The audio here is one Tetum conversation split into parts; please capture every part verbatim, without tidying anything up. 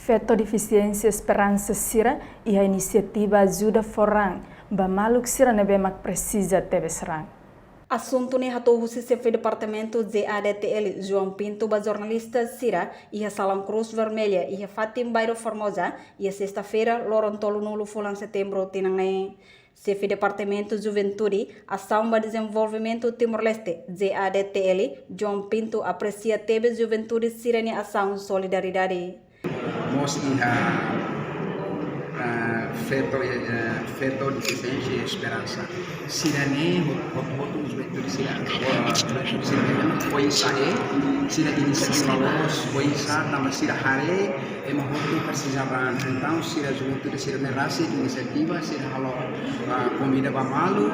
Feto defisiénsia esperansa sira iha inisiativa ajuda fó raan ba maluk sira ne'ebé mak presiza tebes raan. Asuntu ne'e hato'o husi Xefe Departamentu G A D T L, João Pinto, ba jornalista sira iha Salaun Cruz Vermelha, iha fatin Bairro Formosa, iha sesta-feira, loron tolunulu fulan setembru tinan ne'e. Xefe Departamentu Juventude, Asaun ba Dezenvolvimentu Timor-Leste, G A D T L, João Pinto, apresia tebes juventude sira-nia asaun solidariedade. Mós iha, ah, feto, eh, feto defisiénsia esperansa. Sira-ne'e ho-, ho-, hotu juventude sira, ho-, juventude sira, oinsá sira inisiativa loos, oinsá tanba sira haree ema hotu presiza raan. Entaun, sira juventude sira-ne'e rasik inisiativa, sira halo, ah, komida ba malu,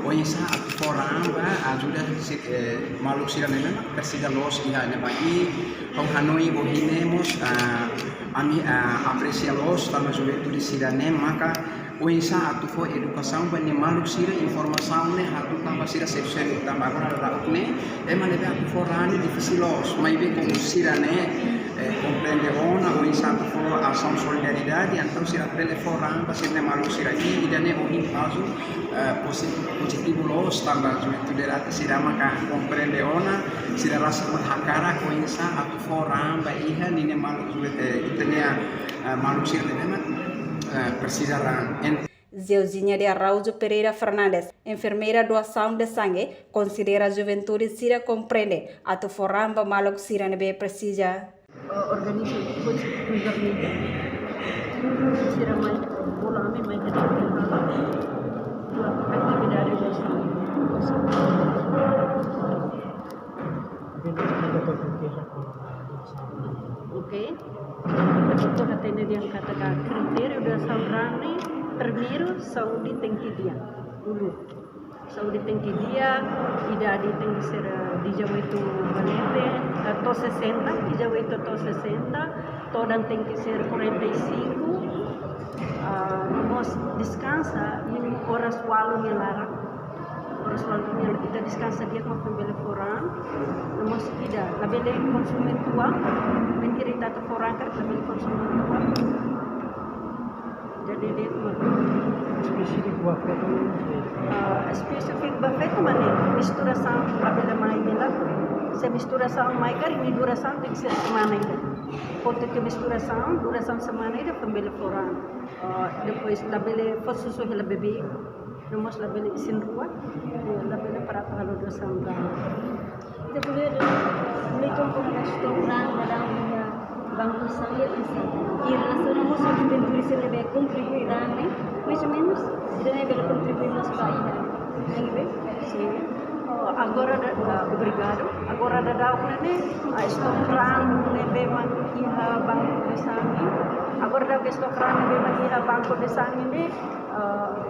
oinsá atu fó raan ba ajuda si-, eh, maluk sira-ne'e mak presiza loos iha ne'ebá. I ha'u hanoin ohin ne'e mós, ah, ami, ah, apresia loos tanba juventude sira-ne'e maka oinsá atu fó edukasaun ba nia maluk sira, informasaun ne'e atu tanba sira selu-selu tanba agora daudaun ne'e ema ne'ebé atu fó raan ne'e difisil loos, maibé komu sira-ne'e, eh, komprende ona oinsá atu fó asaun solidariedade, entaun sira bele fó raan ba sira-nia maluk sira. I ida-ne'e ohin kazu, eh, posi-, pozitivu loos tanba juventude rate sira maka komprende ona, sira rasik mak hakarak oinsá atu fó raan ba iha ninia maluk juventude, eh, ita-nia, eh, maluk sira ne'ebé mak, eh, presiza raan. En- Zeuzinha de Araújo Pereira Fernandes, enfermeira doasaun de sangue, konsidera juventude sira komprende atu fó raan ba maluk sira ne'ebé presiza. Eh, organiza depois dos amigos. Sira mai, bolu ami mai ke atividade doasaun. Bem, explica para o que é a doasaun. Ok. Ita hatene dehan katak kritériu doasaun raan ne'e, primeiru, saúde tenke di'ak. Uluk. Saúde tenke di'ak, idade tenke ser, eh, dezoito ba leten, eh, to'o sessenta, dezoito to'o sessenta, todan tenke ser quarenta e cinco, ah, mós deskansa iha oras ualu nia laran. Oras ualu nia laran ita deskansa di'ak mak foin bele fó raan. Mós ida, labele konsumu tua, mentira ita atu fó raan karik labele konsumu tua. Jadi, de'it mak. Espesífiku ba feto? Ah, espesífiku ba feto mak ne'e, misturasaun labele mai hela. Se misturasaun mai karik nia durasaun tenke ser semana ida. Portantu misturasaun, durasaun semana ida foin bele fó raan. Ah, depois labele fó susu hela bebé. No mós labele isin rua. Eh, labele para atu halo doasaun raan. Ita bele, bele toma como na estou raan, na raan, na banku sangue, isin. I relasiona mós ho juventude sira ne'ebé kontribui raan ne'e, mais ou menos, ida-ne'e bele kontribui mós ba iha. Ne'ebé? Sin. Oh, agora da, ah, obrigadu. Agora daudaun ne'e, ah, estou raan ne'ebé mak iha banku de sangue. Agora daudaun estou raan ne'ebé mak iha banku de sangue ne'e, ah,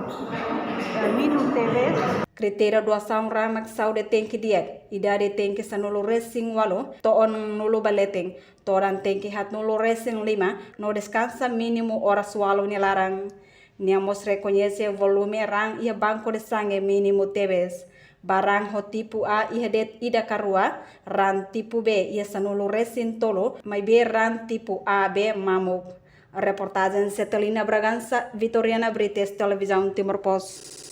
eh, mínimu tebes. Kritériu doasaun raan mak saúde tenke di'ak, idade tenke sanulu-resin-ualu to'o onannulu ba leten, todan tenke haatnulu-resin-lima, no deskansa mínimu oras ualu nia laran. Nia mós rekoñese volume raan iha banku de sangue mínimu tebes. Ba raan ho tipu A iha de'it ida ka rua, raan tipu B iha sanulu-resin-tolu, maibé raan tipu A B mamuk. Reportajen Cetelina Bragança, Vitoriana Brites, Televizaun Timor Post.